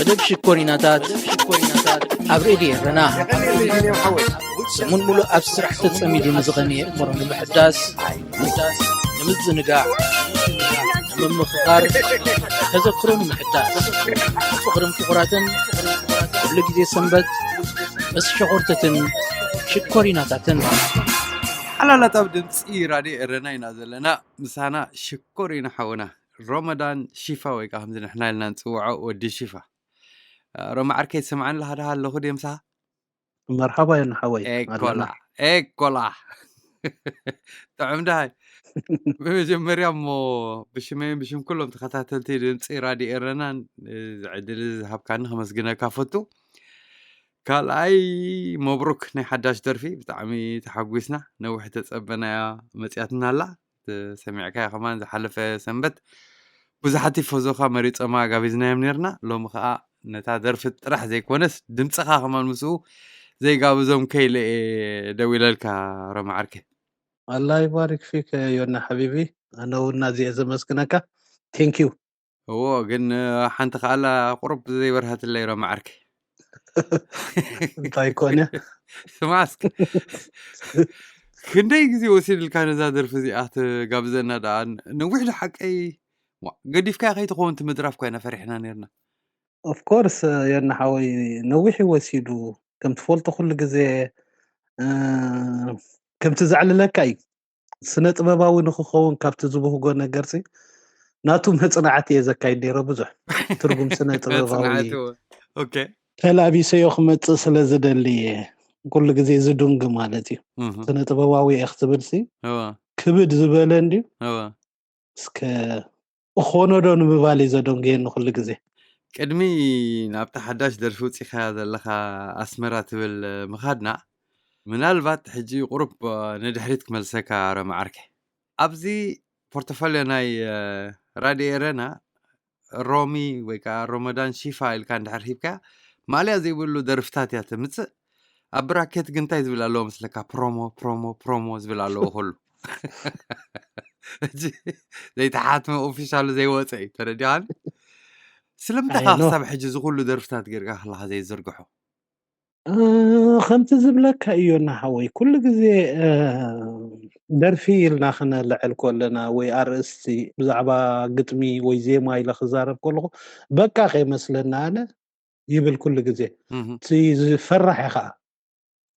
መደብ ሽኮሪናታት ኣብ ሬድዮ ኤረና። ሰሙን ሙሉእ ኣብ ስራሕ ተጸሚዱ ንዝቐነየ እምሮ ንምሕዳስ፣ ንምዝንጋዕ፣ ንምምኽኻር፣ ተዘክሮ ንምሕዳስ፣ ፍቕርን ፍቑራትን፣ ኩሉ ግዜ ሰንበት ምስ ሸኾርተትን ሽኮሪናታትን። ሓላላት ኣብ ድምፂ ራድዮ ኤረና ኢና ዘለና። ምሳና ሽኮሪና ሓውና ሮመዳን ሺፋ ወይ ከዓ ከምዚ ንሕና ኢልና ንፅውዖ ወዲ ሺፋ። ሮማ ዓርከይ ትሰምዓኒ ኣለኻ ደሃ ኣለኹ ድየ ምሳኻ? መርሓባ ዮኒ ሓወይ፣ ኤኮላ፣ ኣለና። ኤኮላ። ጥዑም ደሃይ። ብመጀመርያ እሞ ብሽመይን ብሽም ኩሎም ተኸታተልቲ ድምፂ ራድዮ ኤረናን እዚ ዕድል እዚ ዝሃብካኒ ከመስግነካ ፈቱ። ካልኣይ መብሩክ ናይ ሓዳሽ ደርፊ፣ ብጣዕሚ ተሓጒስና። ነዊሕ ተጸበናያ መጽያትና ኣላ። ሰሚዕካያ ከማን ዝሓለፈ ሰንበት ብዙሓት ቲፎዞኻ መሪጾማ ጋቢዝናዮም ኔርና። ሎሚ ኸኣ ነታ ደርፊ ጥራሕ ዘይኮነስ ድምጽኻ ከማን ምስኡ ዘይጋብዞም ከይለ እየ ደዊለልካ ሮማ ዓርከይ። ኣላህ ይባሪክ ፊክ ዮና ሓቢቢ፣ ኣነ እውን ኣዝየ ዘመስግነካ። ቴንክ ዩ። እዎ፣ ግን ሓንቲ ከኣላ ቁሩብ ዘይበርሃትለይ ሮማ ዓርከይ። እንታይ ኮነ? ስማ እስኪ፣ ክንደይ ግዜ ወሲድልካ ነዛ ደርፊ እዚኣ ትጋብዘና ደኣ? ነዊሕ ዶ ሓቀይ? ዋ፣ ገዲፍካያ ከይትኸውን እቲ ምድራፍ ኮይና ፈሪሕና ኔርና። ኦፍ ኮርስ ዮና ሓወይ፣ ነዊሕ እዩ ወሲዱ። ከም ትፈልጦ ኩሉ ግዜ፣ እ፣ ከምቲ ዘዕልለካ እዩ። ስነ ጥበባዊ ንክኸውን ካብቲ ዝብህጎ ነገርሲ ናቱ መጽናዕቲ እየ ዘካይድ ነይረ። ብዙሕ ትርጉም ስነ ጥበባዊ መጽናዕቲ፣ ኦኬ። ተላቢሰዮ ክመጽእ ስለ ዝደሊ እየ ኩሉ ግዜ ዝዱንግ ማለት እዩ። እህ። ስነ ጥበባዊ እየ ክትብልሲ እዋ። ክብድ ዝበለ እንድዩ። እዋ። እስከ እኾኖ ዶ ንምባል እዩ ዘደንጉየኒ ኩሉ ግዜ። ቅድሚ ናብታ ሓዳሽ ደርፊ ውጺኻያ ዘለኻ ኣስመራ ትብል ምኻድና፣ ምናልባት ሕጂ ቁሩብ ንድሕሪት ክመልሰካ ሮማ ዓርከይ። ኣብዚ ፖርቶፎልዮ ናይ፣ እ፣ ራድዮ ኤረና ሮሚ ወይ ከኣ ሮመዳን ሺፋ ኢልካ እንድሕር ሂብካያ፣ ማእለያ ዘይብሉ ደርፍታት እያ ተምጽእ። ኣብ ብራኬት ግን እንታይ ዝብል ኣለዎ መስለካ? ፕሮሞ፣ ፕሮሞ፣ ፕሮሞ ዝብል ኣለዎ ኩሉ። ሕጂ ዘይተሓትመ ኦፊሻሉ ዘይወጸ እዩ፣ ተረዲኣኒ? ስለምንታይ ኣይ፣ ኖ። ክሳብ ሕጂ እዚ ኩሉ ደርፍታት ጌርካ ከለኻ ዘይዝርግሖ? እ፣ ከምቲ ዝብለካ እዩ፣ ናሓወይ። ኩሉ ግዜ፣ እ፣ ደርፊ ኢልና ክነልዕል ከለና ወይ ኣርእስቲ ብዛዕባ ግጥሚ ወይ ዜማ ኢለ ክዛረብ ከለኹ፣ በቃ ከይመስለና ኣነ ይብል ኩሉ ግዜ። እህ። እቲ ዝፈራሕ እየ ኸዓ።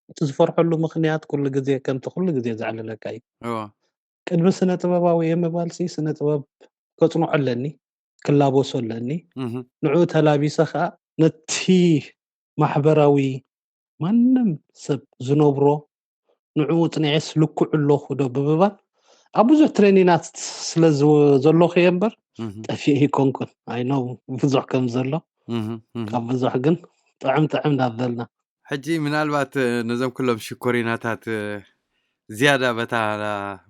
እቲ ዝፈርሐሉ ምኽንያት ኩሉ ግዜ ከምቲ ኩሉ ግዜ ዘዕልለካ እዩ። እዋ። ቅድሚ ስነ ጥበባዊ እየ ምባልሲ ስነ ጥበብ ከጽንዖ ኣለኒ፣ ክላበሶ ኣለኒ። እህ። ንዕኡ ተላቢሰ ኸዓ ነቲ ማሕበራዊ ማንም ሰብ ዝነብሮ ንዕኡ ጽኒዐስ ልክዑ ኣለኹ ዶ ብምባል ኣብ ብዙሕ ትሬኒናት ስለ ዝወ-፣ ዘለኹ እየ እምበር እህ። ጠፊኤ ኣይኮንኩን። ኣይ ኖው ብዙሕ ከም ዘሎ እህ፣ እህ። ካብ ብዙሕ ግን ጥዕም ጥዕም እናበልና። ሕጂ ምናልባት ነዞም ኩሎም ሽኮሪናታት ዝያዳ በታ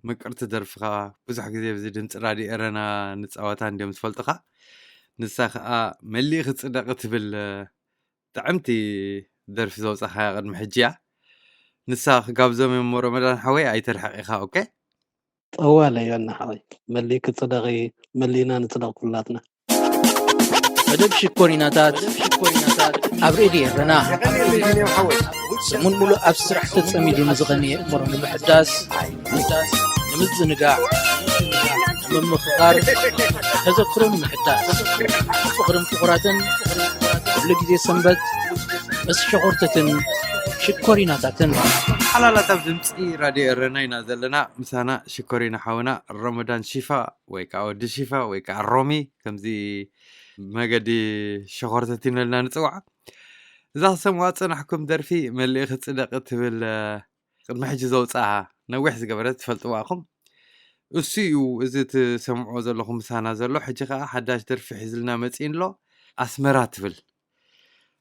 ምቅርቲ ደርፍኻ ብዙሕ ግዜ ብዚ ድምፂ ራድዮ ኤረና ንፃወታ እንዲዮም ዝፈልጡኻ። ንሳ ኸዓ መሊእኺ ፅደቂ ትብል ጥዕምቲ ደርፊ ዘውፃኻያ ቅድሚ ሕጂ እያ። ንሳ ክጋብዞም እዮም እሞ ረመዳን ሓወይ ኣይተርሕቕ ኢኻ፣ ኦኬ? ጠዋለ ዮና ሓወይ፣ መሊእኪ ጽደቒ፣ መሊእና ንጽደቕ ኩላትና። መደብ ሽኮሪናታት ኣብ ሬድዮ ኤረና። ሰሙን ሙሉእ ኣብ ስራሕ ተጸሚዱ ንዝቐነየ እምሮ ንምሕዳስ፣ ንምዝንጋዕ፣ ንምምኽኻር፣ ተዘክሮ ንምሕዳስ፣ ፍቕርን ፍቑራትን ኩሉ ግዜ ሰንበት ምስ ሸኾርተትን ሽኮሪናታትን። ሓላላት ኣብ ድምፂ ራድዮ ኤረና ኢና ዘለና። ምሳና ሽኮሪና ሓውና ረመዳን ሺፋ ወይ ከዓ ወዲ ሺፋ ወይ ከዓ ሮሚ፣ ከምዚ መገዲ ሸኾርተት ኢልና ንፅውዓ። እዛ ክሰምዋ ዝፀናሕኩም ደርፊ መሊእኺ ፅደቂ ትብል፣ እ፣ ቅድሚ ሕጂ ዘውፅኣ ነዊሕ ዝገበረት ትፈልጥዋ ኢኹም። እሱ እዩ እዚ ትሰምዕዎ ዘለኹም ምሳና ዘሎ። ሕጂ ከዓ ሓዳሽ ደርፊ ሒዝልና መፂእን ኣሎ፣ ኣስመራ ትብል።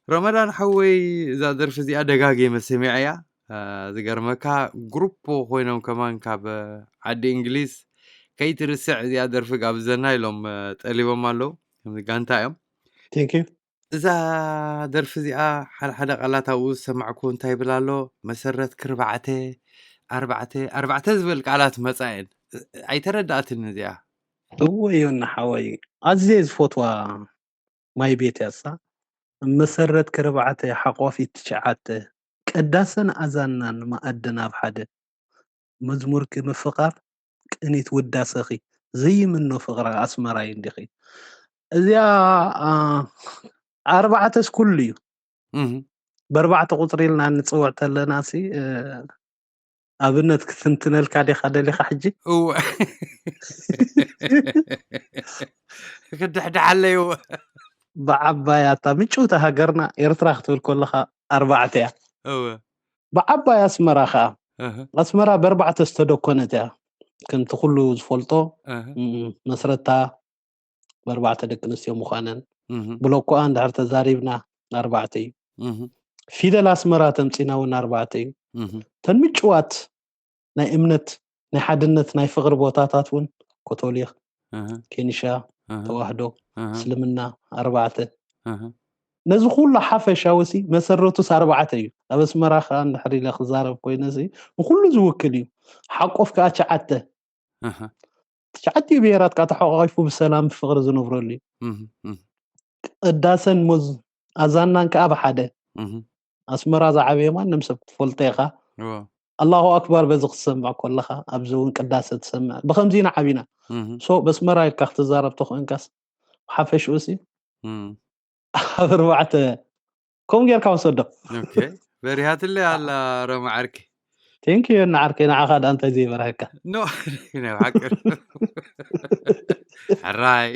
ረመዳን ሓወይ፣ እዛ ደርፊ እዚኣ ደጋጊመ ሰሚዐያ። እ፣ ዝገርመካ ግሩፕ ኮይኖም ከማን ካብ ዓዲ እንግሊዝ ከይትርስዕ እዚኣ ደርፊ ጋብዘና ኢሎም፣ እ፣ ጠሊቦም ኣለዉ። ከምዚ ጋንታ እዮም። Thank you። እዛ ደርፊ እዚኣ ሓደ ሓደ ቃላት ኣብኡ ዝሰማዕኩ እንታይ ይብል ኣሎ? መሰረት ክርባዕተ፣ ኣርባዕተ፣ ኣርባዕተ ዝብል ቃላት መጻ እየን። እ-፣ ኣይተረዳእትን እዚኣ። እወ ዮና ሓወይ፣ ኣዝየ ዝፈትዋ ማይ ቤት እያ እሳ። መሰረት ከርባዕተ ሓቋፊት ትሽዓተ ቅዳሰን ኣዛናን መኣድን ኣብ ሓደ መዝሙርኪ ምፍቓር ቅኒት ውዳሰኺ ዘይምኖ ፍቕራ ኣስመራይ እንዲኺ። እዚኣ ኣርባዕተስ ኩሉ እዩ። ብኣርባዕተ ቁፅሪ ኢልና ንፅውዕ ተለና ሲ ኣብነት ክትንትነልካ ዲኻ ደሊኻ ሕጂ? እወ ክድሕድሓለይ እወ ብዓባያታ ምጭውታ ሃገርና ኤርትራ ክትብል ከለኻ ኣርባዕተ እያ። እወ ብዓባይ ኣስመራ ከዓ እህ፣ ኣስመራ ብኣርባዕተ ዝተደኮነት እያ። ከምቲ ኩሉ ዝፈልጦ እህ፣ ም፣ መስረታ ብኣርባዕተ ደቂ ኣንስትዮ ምዃነን እህ፣ ብሎኮኣ እንድሕር ተዛሪብና ኣርባዕተ እዩ። እህ፣ ፊደል ኣስመራ ተምፂና እውን ኣርባዕተ እዩ። እህ፣ ተን ምጭዋት ናይ እምነት ናይ ሓድነት ናይ ፍቕሪ ቦታታት እውን ኮቶሊክ፣ እህ፣ ኬንሻ፣ እህ፣ ተዋህዶ፣ እህ፣ እስልምና ኣርባዕተ እህ፣ ነዚ ኩሉ ሓፈሻዊ ሲ መሰረቱስ ኣርባዕተ እዩ። ኣብ ኣስመራ ከዓ እንድሕር ኢለ ክዛረብ ኮይነ ሲ ንኩሉ ዝውክል እዩ። ሓቆፍ ከዓ ትሽዓተ እህ፣ ትሽዓተ ብሄራት ከዓ ተሓቋቂፉ ብሰላም ብፍቕሪ ዝነብረሉ እዩ። እህ፣ እህ፣ ቅዳሰን ሞዝ ኣዛናን ከዓ ብሓደ እህ፣ ኣስመራ ዝዓበየ ማንም ሰብ ክትፈልጦ ኢኻ። እወ፣ ኣላሁ ኣክባር በዚ ክትሰምዕ ከለኻ ኣብዚ እውን ቅዳሰ ትሰምዕ። ብከምዚ ኢና ዓቢና። እህ፣ ሶ በስመራ ኢልካ ክትዛረብ ተኾይንካስ ሓፈሽኡ ሲ እህ። ኣብ ኣርባዕተ ከምኡ ጌርካ ወሰዶ። ኦኬ፣ በሪሃትለይ ኣላ ሮማ ዓርኪ። ቴንክ ዩ እና ዓርከይ፣ ንዓኻ ደኣ እንታይ ዘይበርሃካ? ኖ ናይ ብሓቂ ሕራይ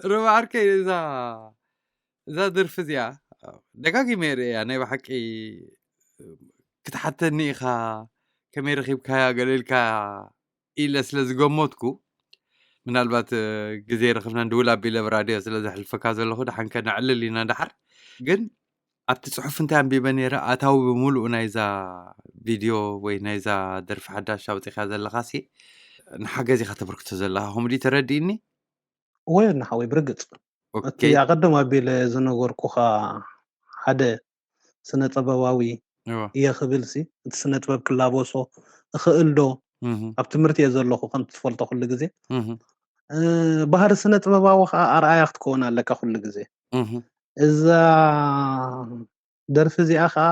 ሮማ ዓርከይ፣ እዛ እዛ ደርፊ እዚኣ ደጋጊመ ርእያ ናይ ብሓቂ ክትሓተኒ ኢኻ፣ ከመይ ረኺብካያ ገለ ኢልካ ኢለ ስለ ዝገመትኩ፣ ምናልባት ግዜ ረኽብና ንድውል ኣቢለ ብራድዮ ስለ ዘሕልፈካ ዘለኹ ደሓን ከነዕልል ኢና። ደሓር ግን ኣብቲ ጽሑፍ እንታይ ኣንቢበ ነይረ፣ ኣታዊ ብምሉኡ ናይዛ ቪድዮ ወይ ናይዛ ደርፊ ሓዳሽ ኣውጺኻ ዘለኻሲ ንሓገዝ ኢኻ ተበርክቶ ዘለኻ፣ ከምኡ ድዩ ተረዲእኒ? ወይ እናሓወይ ብርግጽ እቲ ኦኬ። ኣቐድም ኣቢለ ዝነገርኩኻ ሓደ ስነ ጥበባዊ እወ። እየ ክብል ሲ እቲ ስነ ጥበብ ክላበሶ እኽእል ዶ? እህ፣ ኣብ ትምህርቲ እየ ዘለኹ ከም ትፈልጦ ኩሉ ግዜ እህ፣ እ፣ ባህሪ ስነ ጥበባዊ ከዓ ኣርኣያ ክትከውን ኣለካ ኩሉ ግዜ። እህ፣ እዛ ደርፊ እዚኣ ከዓ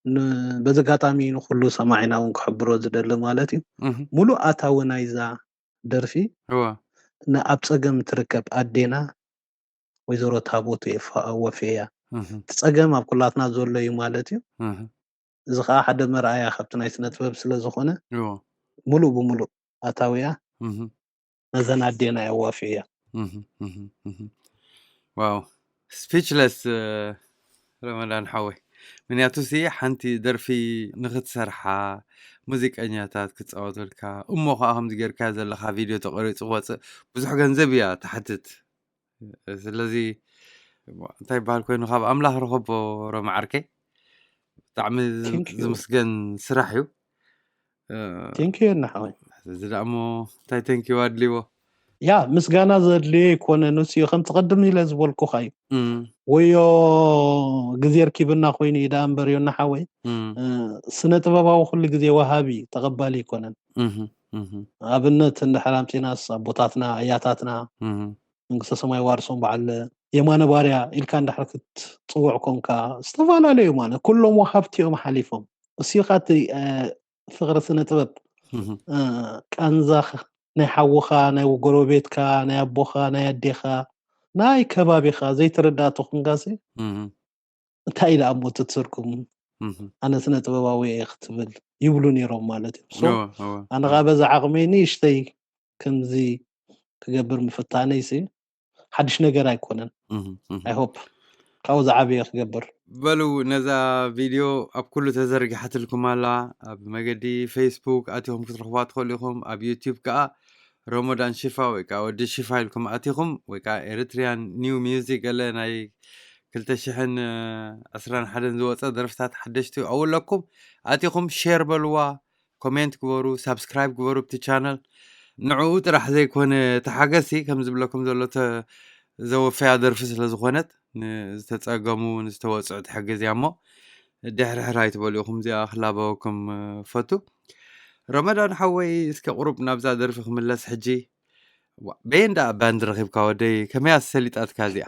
ን- በዚ ኣጋጣሚ ንኩሉ ሰማዒና እውን ክሕብሮ ዝደሊ ማለት እዩ እህ፣ ሙሉእ ኣታዊ ናይዛ ደርፊ እወ። ንኣብ ጸገም ትርከብ ኣዴና ወይዘሮ ታቦት የፋ- ወፌ እያ። እህ፣ እቲ ጸገም ኣብ ኩላትና ዘሎ እዩ ማለት እዩ። እህ፣ እዚ ከዓ ሓደ መርኣያ ካብቲ ናይ ስነ ጥበብ ስለ ዝኾነ እወ። ሙሉእ ብሙሉእ ኣታዊያ እህ፣ ነዘን ኣዴና የዋፊ እያ። እህ፣ እህ፣ እህ። ዋው፣ ስፒችለስ ረመዳን ሓወይ። ምክንያቱ ሲ ሓንቲ ደርፊ ንክትሰርሓ፣ ሙዚቀኛታት ክፃወቱልካ፣ እሞ ከዓ ከምዚ ጌርካ ዘለካ ቪድዮ ተቀሪፁ ክወፅእ ብዙሕ ገንዘብ እያ ትሓትት። ስለዚ እንታይ ይበሃል ኮይኑ ካብ ኣምላኽ ረኸቦ ሮማ ዓርከይ። ብጣዕሚ Thank you። ዝምስገን ስራሕ እዩ። እ፣ ቴንኪዩ እናሓወይ። እዚ ደኣ እሞ እንታይ ቴንኪዩ ኣድልይዎ? ያ ምስጋና ዘድልዮ ኣይኮነን። ንሱ እዩ ከምቲ ቅድም ኢለ ዝበልኩኻ እዩ። እም፣ ወዮ ግዜ ርኪብና ኮይኑ እዩ ደኣ እምበር፣ ዮ እናሓወይ እም፣ እ፣ ስነ ጥበባዊ ኩሉ ግዜ ወሃቢ ተቐባሊ ኣይኮነን። እህ፣ እህ፣ ኣብነት እንድሕር ኣምፂናስ ኣቦታትና ኣያታትና እህ፣ መንግስተ ሰማይ ዋርሶም በዓል የማነ ባርያ ኢልካ እንድሕር ክትፅውዕ ኮንካ ዝተፈላለዩ ማለት ኩሎም ወሃብቲ እዮም ሓሊፎም። እሱ ኸዓ እቲ እ፣ ፍቕሪ ስነ ጥበብ እህ፣ እ፣ ቃንዛ ኽ- ናይ ሓውኻ ናይ ጎረቤትካ ናይ ኣቦኻ ናይ ኣዴኻ ናይ ከባቢኻ ዘይተረዳእቶ ኮንካሲ እህ፣ እንታይ ኢለ ኣብ ሞት ትስርኩም እህ። ኣነ ስነ ጥበባዊ እየ ክትብል ይብሉ ነይሮም ማለት እዩ። So እወ፣ እወ፣ ኣነ እወ። ከዓ በዛ ዓቕመይ ንእሽተይ ከምዚ ክገብር ምፍታነይ ሲ ሓድሽ ነገር ኣይኮነን። እህ፣ እህ። I hope ካብኡ ዝዓበየ ክገብር። በሉ ነዛ ቪድዮ ኣብ ኩሉ ተዘርጊሓትልኩም ኣላ። ኣብ መገዲ ፌስቡክ ኣቲኹም ክትረኽቧ ትኽእሉ ኢኹም። ኣብ ዩቲዩብ ከዓ ሮሞዳን ሽፋ ወይ ከዓ ወዲ ሽፋ ኢልኩም ኣቲኹም ወይ ከዓ ኤሪትሪያን ኒው ሚውዚክ ገለ ናይ ክልተ ሽሕን ዕስራን ሓደን ዝወፀ ደርፍታት ሓደሽቲ ኣብኡ ኣለኩም። ኣቲኹም ሼር በልዋ፣ ኮሜንት ግበሩ፣ ሳብስክራይብ ግበሩ ኣብቲ ቻነል። ንዕኡ ጥራሕ ዘይኮነ ተሓገሲ ከም ዝብለኩም ዘሎ ተ- ዘወፈያ ደርፊ ስለ ዝኾነት ንዝተፀገሙ ንዝተወፅዑ ትሕግዝ እያ እሞ ድሕርሕር ኣይትበሉ ኢኹም። እዚኣ ክላበወኩም ፈቱ። ረመዳን ሓወይ እስከ ቁሩብ ናብዛ ደርፊ ክምለስ ሕጂ። በየን ደኣ ባንድ ረኺብካ ወደይ? ከመይ ኣሰሊጣትካ እዚኣ?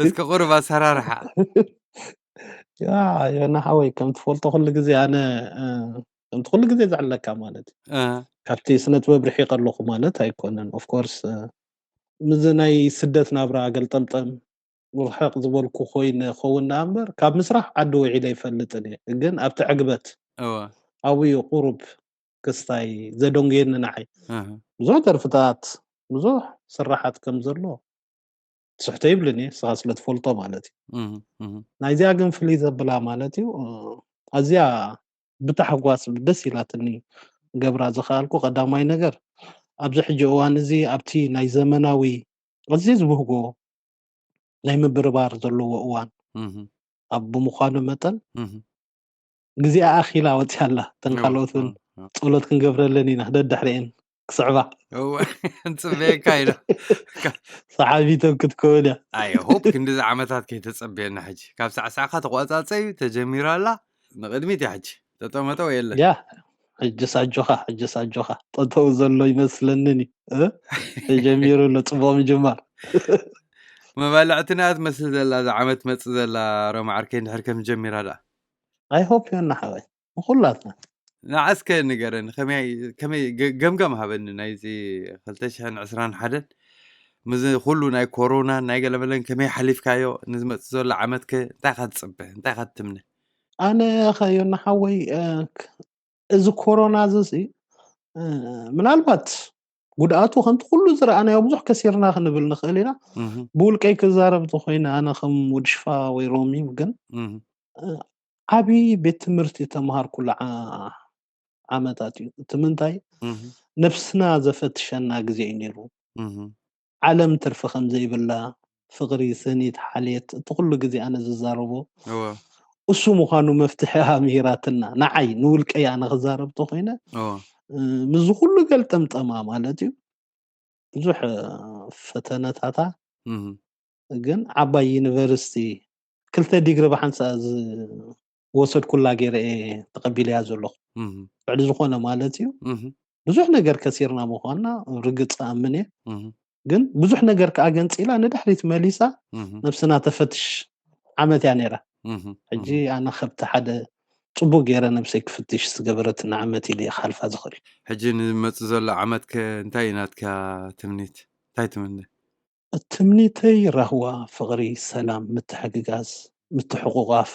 እስከ ቁርብ ኣሰራርሓ። ያ ዮና ሓወይ፣ ከም ትፈልጦ ኩሉ ግዜ ኣነ ከምቲ ኩሉ ግዜ ዘዕለካ ማለት እዩ። ካብቲ ስነ ጥበብ ርሒቀ ኣለኹ ማለት ኣይኮነን። ኦፍኮርስ ምዚ ናይ ስደት ናብራ ገልጠምጠም ርሕቕ ዝበልኩ ኮይነ ኸውን ደኣ እምበር፣ ካብ ምስራሕ ዓዲ ውዒለ ኣይፈልጥን እየ። ግን ኣብቲ ዕግበት ኣብዩ ቁሩብ ክስታይ ዘደንገየኒ ንዓይ። ብዙሕ ደርፍታት፣ ብዙሕ ስራሓት ከም ዘሎ ትስሕቶ ይብልን እየ፣ ንስኻ ስለ ትፈልጦ ማለት እዩ። ናይዚኣ ግን ፍልይ ዘብላ ማለት እዩ፣ ኣዝያ ብታሕጓስ ደስ ኢላትኒ ገብራ ዝኸኣልኩ። ቀዳማይ ነገር፣ ኣብዚ ሕጂ እዋን እዚ ኣብቲ ናይ ዘመናዊ ኣዝዩ ዝብህጎ ናይ ምብርባር ዘለዎ እዋን ኣብ ብምዃኑ መጠን፣ ግዜኣ ኣኺላ ወፂኣ ኣላ። እተን ካልኦት እውን ጸሎት ክንገብረለን ኢና ደድሕሪኤን ክስዕባ። ንፅበየካ ኢና። ሰሓቢቶም ክትከውን እያ። ኣይ ሆፕ ክንዲዚ ዓመታት ከይተፀበየና። ሕጂ ካብ ሳዕሳዕካ ተቋፃፀዩ ተጀሚራ ኣላ። ንቕድሚት እያ ሕጂ። ጠጠመጠው የለን። ያ ሕጅስ ኣጆኻ፣ ሕጅስ ኣጆኻ። ጠጠው ዘሎ ይመስለንን እዩ። ተጀሚሩ ኣሎ፣ ፅቡቕ ምጅማር። መባልዕትና እያ ትመስል ዘላ እዛ ዓመት መፅ ዘላ። ሮማ ዓርከይ እንድሕር ከም ጀሚራ ደኣ። ኣይ ሆፕ ዮና ሓወይ፣ ንኩላትና። ንዓስከ ንገረኒ፣ ከመይ ገምጋም ሃበኒ ናይዚ ክልተ ሽሕን ዕስራን ሓደን፣ ምዚ ኩሉ ናይ ኮሮናን ናይ ገለመለን ከመይ ሓሊፍካዮ? ንዝመጽእ ዘሎ ዓመትከ እንታይ ኢኻ ትጽበ? እንታይ ኢኻ ትትምነ? ኣነ ኸ ዮና ሓወይ፣ እዚ ኮሮና እዚ ምናልባት ጉድኣቱ ከምቲ ኩሉ ዝረኣናዮ ብዙሕ ከሲርና ክንብል ንኽእል ኢና። ብውልቀይ ክዛረብ እንተኮይነ፣ ኣነ ከም ወዲ ሽፋ ወይ ሮሚ ግን ዓብዪ ቤት ትምህርቲ ተምሃርኩሉ ዓመታት እዩ። እቲ ምንታይ፣ ነብስና ዘፈትሸና ግዜ እዩ ነይሩ። ዓለም ትርፊ ከም ዘይብላ፣ ፍቕሪ፣ ስኒት፣ ሓልየት፣ እቲ ኩሉ ግዜ ኣነ ዝዛረቦ እሱ ምዃኑ መፍትሒ ኣምሂራትና፣ ንዓይ ንውልቀይ ኣነ ክዛረብ ተኮይነ፣ ምስዚ ኩሉ ገልጠምጠማ ማለት እዩ፣ ብዙሕ ፈተነታታ ግን ዓባይ ዩኒቨርሲቲ ክልተ ዲግሪ ብሓንሳእ ዝወሰድኩላ ገይረ እየ ተቐቢለያ ዘለኹ። ብዕሊ ዝኾነ ማለት እዩ። ብዙሕ ነገር ከሲርና ምዃንና ርግጽ ኣምን እየ። ግን ብዙሕ ነገር ከኣ ገንጺላ ንድሕሪት መሊሳ ነብስና ተፈትሽ ዓመት እያ ነይራ። ሕጂ ኣነ ከብቲ ሓደ ጽቡቅ ገይረ ነብሰይ ክፍትሽ ዝገበረትና ዓመት ኢለ እየ ክሓልፋ ዝኽእል። ሕጂ ንመጽእ ዘሎ ዓመት ከ እንታይ እዩ ናትካ ትምኒት? እንታይ ትምነ? ትምኒተይ ራህዋ፣ ፍቕሪ፣ ሰላም፣ ምትሕግጋዝ፣ ምትሕቑቓፍ።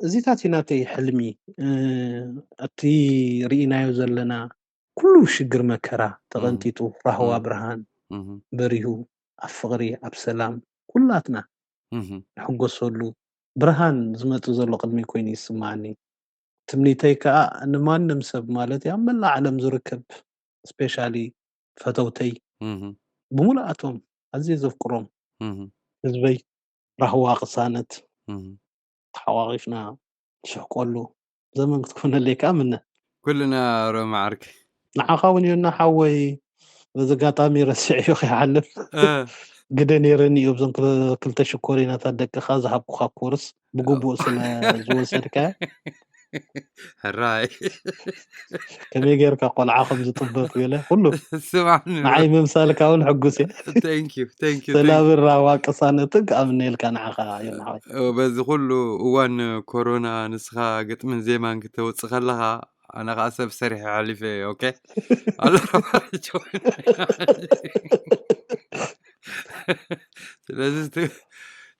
እዚታት እዩ ናተይ ሕልሚ። ኣብቲ ርኢናዮ ዘለና ኩሉ ሽግር መከራ ተቐንጢጡ፣ ራህዋ ብርሃን በሪሁ፣ ኣብ ፍቕሪ፣ ኣብ ሰላም ኩላትና ንሕጎሰሉ ብርሃን ዝመጽእ ዘሎ ቅድሚ ኮይኑ ይስምዓኒ። ትምኒተይ ከኣ ንማንም ሰብ ማለት እዩ ኣብ መላእ ዓለም ዝርከብ ስፔሻሊ ፈተውተይ ብምልኣቶም ኣዝየ ዘፍቅሮም ህዝበይ ራህዋ ቅሳነት ተሓቋቒፍና ንስሕቀሉ ዘመን ክትኮነለይ ከኣ ምነ። ኩልና ሮማ ዓርከይ። ንዓኻ እውን ዮና ሓወይ በዚ ኣጋጣሚ ረሲዐዮ ከይሓልፍ ግደ ነይረኒ እዩ። ኣብዞም ክልተ ሽኮሪናታት ደቅኻ ዝሃብኩኻ ኮርስ ብግቡእ ስለ ዝወሰድካዮ ሕራይ ከመይ ጌርካ ቆልዓ ከም ዝጥበብ ገለ ኩሉ ስማዕኒ ንዓይ ምምሳልካ እውን ሕጉስ እየ። Thank you, thank you, thank you. ሰላምን ራህዋ ቅሳነትን ከኣ ምነየልካ ንዓኻ ዮና ሓወይ። በዚ ኩሉ እዋን ኮሮና ንስኻ ግጥምን ዜማን ክተውፅእ ከለኻ ኣነ ከዓ ሰብ ሰሪሐ ሓሊፈ እየ። ኦኬ ኣሎ ስለዚ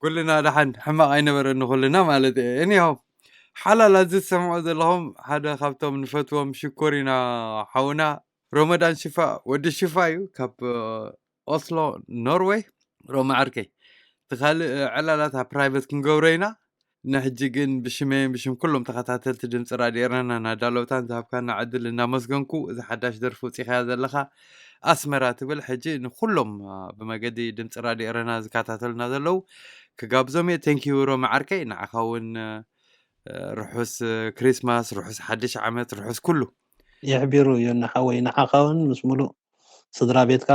ኩልና ደሓን ሕማቕ ኣይነበረን ንኩልና ማለት እየ። እኒሆ ሓላል ኣዚ ዝሰምዖ ዘለኹም ሓደ ካብቶም ንፈትዎም ሽኮሪና ሓውና ሮመዳን ሽፋ ወዲ ሽፋ እዩ ካብ ኦስሎ ኖርወይ። ሮማ ዓርከይ እቲ ካልእ ዕላላት ኣብ ፕራይቨት ክንገብሮ ኢና። ንሕጂ ግን ብሽመይን ብሽም ኩሎም ተኸታተልቲ ድምፂ ራድዮ ኤረናን ኣዳለውታን ዝሃብካና ዕድል እናመስገንኩ፣ እዚ ሓዳሽ ደርፊ ውፂኻያ ዘለኻ ኣስመራ ትብል ሕጂ ንኩሎም ብመገዲ ድምፂ ራድዮ ኤረና ዝከታተሉና ዘለዉ ክጋብዞም እየ። ቴንኪዩ ሮሚ ዓርከይ፣ ንዓኻ እውን ርሑስ ክሪስማስ፣ ርሑስ ሓድሽ ዓመት፣ ርሑስ ኩሉ። የሕቢሩ ዮኒ ሓወይ፣ ንዓኻ እውን ምስ ሙሉእ ስድራ ቤትካ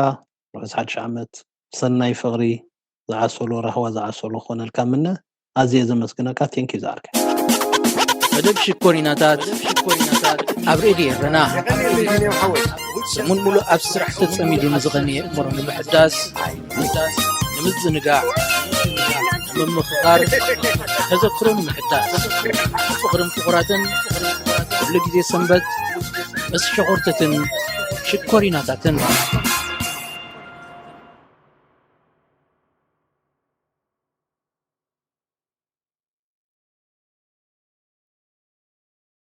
ርሑስ ሓድሽ ዓመት፣ ሰናይ ፍቕሪ፣ ዝዓሰሎ ራህዋ ዝዓሰሎ ክኾነልካ ምነ። ኣዝየ ዘመስግነካ። ቴንኪዩ ዝዓርከይ። መደብ ሽኮሪናታት ኣብ ሬድዮ ኤረና። ሰሙን ሙሉእ ኣብ ስራሕ ተጸሚዱ ንዝቐነየ እምሮ ንምሕዳስ፣ ንምዝንጋዕ፣ ንምምኽኻር፣ ተዘክሮ ንምሕዳስ፣ ፍቕርን ፍቑራትን፣ ኩሉ ግዜ ሰንበት ምስ ሸኾርተትን ሽኮሪናታትን።